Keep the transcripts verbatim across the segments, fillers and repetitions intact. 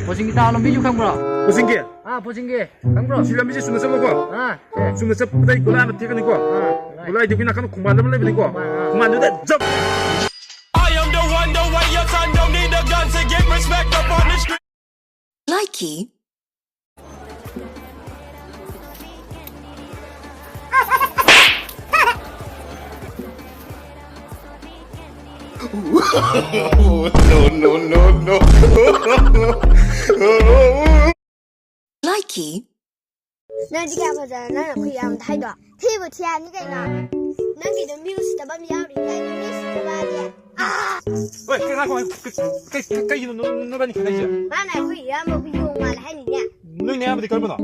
ꯄꯣꯠꯁꯤꯡꯒꯤ ꯇꯥ ꯂꯝꯕꯤꯁꯨ ꯈꯪꯕ꯭ꯔꯣ? ꯄꯣꯠꯁꯤꯡꯒꯤ? ꯑꯥ, ꯄꯣꯠꯁꯤꯡꯒꯤ꯫ ꯈꯪꯕ꯭ꯔꯣ? ꯁꯤ ꯂꯝꯕꯤꯁꯦ ꯆꯨꯝꯅ ꯆꯠꯂꯣꯀꯣ꯫ ꯑꯥ, ꯁꯦ꯫ ꯆꯨꯝꯅ ꯆꯠꯄꯗ ꯑꯩ ꯒꯣꯂꯥꯏ ꯑꯃ ꯊꯦꯛꯀꯅꯤꯀꯣ꯫ ꯑꯥ, ꯒꯣꯂꯥꯏ꯫ ꯒꯣꯂꯥꯏꯗꯨꯒꯤ ꯅꯥꯀꯟꯗ ꯈꯣꯡꯕꯥꯟ ꯑꯃ ꯂꯩꯕꯅꯤꯀꯣ꯫ ꯑꯥ, ꯑꯥ꯫ ꯈꯣꯡꯕꯥꯟꯗꯨꯗ ꯖꯝ! I am the one, the way your son don't need a gun to get respect up on the street. ꯂꯥꯏꯀꯤ꯫ No, no, no, no. ꯂꯥꯏꯀꯤ꯫ ꯅꯪꯗꯤ ꯀꯌꯥ ꯐꯖꯅ ꯅꯪꯅ ꯈꯨꯏ ꯌꯥꯝ ꯊꯥꯏꯗꯣ? ꯊꯤꯕꯨ ꯊꯤꯔꯅꯤ ꯀꯩꯅꯣ? ꯅꯪꯒꯤꯗꯣ ꯃꯤ ꯎꯁꯤꯠꯇꯕ ꯑꯃ ꯌꯥꯎꯔꯤ ꯀꯩꯅꯣ? ꯃꯤ ꯎꯁꯤꯠꯇꯕ ꯍꯥꯏꯗꯤ, ꯑꯥ! ꯍꯣꯏ, ꯀꯩ, ꯉꯥꯏꯈꯣ, ꯉꯥꯏꯈꯣ, ꯀꯩ, ꯀꯩ, ꯀꯩꯒꯤꯅꯣ ꯅꯣ-, ꯅꯣꯏꯕꯥꯅꯤ ꯈꯠꯅꯩꯁꯦ? ꯃꯥꯅ ꯑꯩꯈꯣꯏ ꯏꯌꯥꯝꯕꯕꯨ ꯌꯣꯡ ꯃꯥꯜꯂꯦ ꯍꯥꯏꯅꯤꯅꯦ꯫ ꯅꯣꯏ ꯅꯌꯥꯝꯕꯗꯤ ꯀꯔꯝꯕꯅꯣ?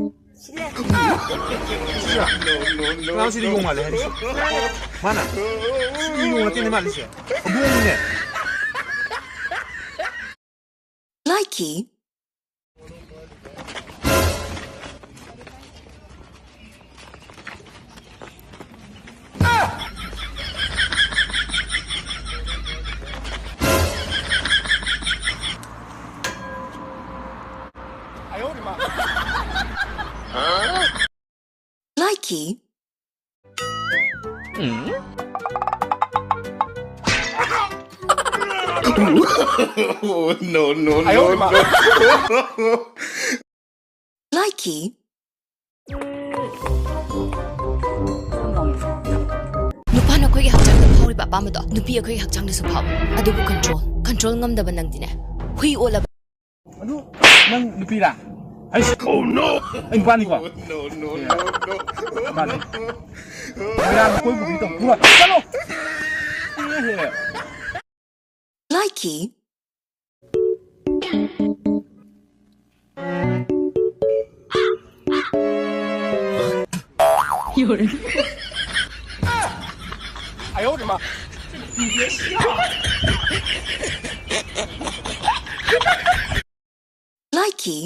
ꯁꯤꯂꯦ꯫ ꯁꯤꯁꯤꯔꯥ? ꯀꯅꯥꯅꯣ ꯁꯤꯗꯤ ꯌꯣꯡ ꯃꯥꯜꯂꯦ ꯍꯥꯏꯔꯤꯁꯦ? ꯃꯥꯅ? ꯁꯤꯗꯤ ꯌꯣꯡ ꯅꯠꯇꯦꯅꯦ ꯃꯥꯜꯂꯤꯁꯦ꯫ ꯍꯧꯗꯣꯡꯅꯤꯅꯦ꯫ ꯂꯥꯏꯀꯤ꯫ ꯂꯥꯏꯀꯤ꯫ No, no, no, no. ꯂꯥꯏꯀꯤ꯫ ꯅꯨꯄꯥꯅ ꯑꯩꯈꯣꯏꯒꯤ ꯍꯛꯆꯥꯡꯗ ꯐꯥꯎꯔꯤꯕ ꯑꯄꯥꯝꯕꯗꯣ ꯅꯨꯄꯤ ꯑꯩꯈꯣꯏꯒꯤ ꯍꯛꯆꯥꯡꯗꯁꯨ ꯐꯥꯎꯏ꯫ ꯑꯗꯨꯕꯨ control, control ꯉꯝꯗꯕ ꯅꯪꯗꯤꯅꯦ, ꯍꯨꯏ ꯑꯣꯜꯂꯕ꯫ ꯑꯗꯨ ꯅꯪ ꯅꯨꯄꯤꯔꯥ? ꯑꯩꯁ, oh no! ꯑꯩ ꯅꯨꯄꯥꯅꯤꯀꯣ? No, no, no, no. ꯅꯨꯄꯥꯅꯤ꯫ ꯃꯣꯏꯔꯥꯡ ꯀꯣꯏ ꯄꯨꯕꯤ ꯇꯧ꯫ ꯄꯨꯔ ꯆꯠꯂꯣ! ꯏꯍꯦ꯫ ꯂꯥꯏꯀꯤ꯫ ꯂꯥꯏꯀꯤ꯫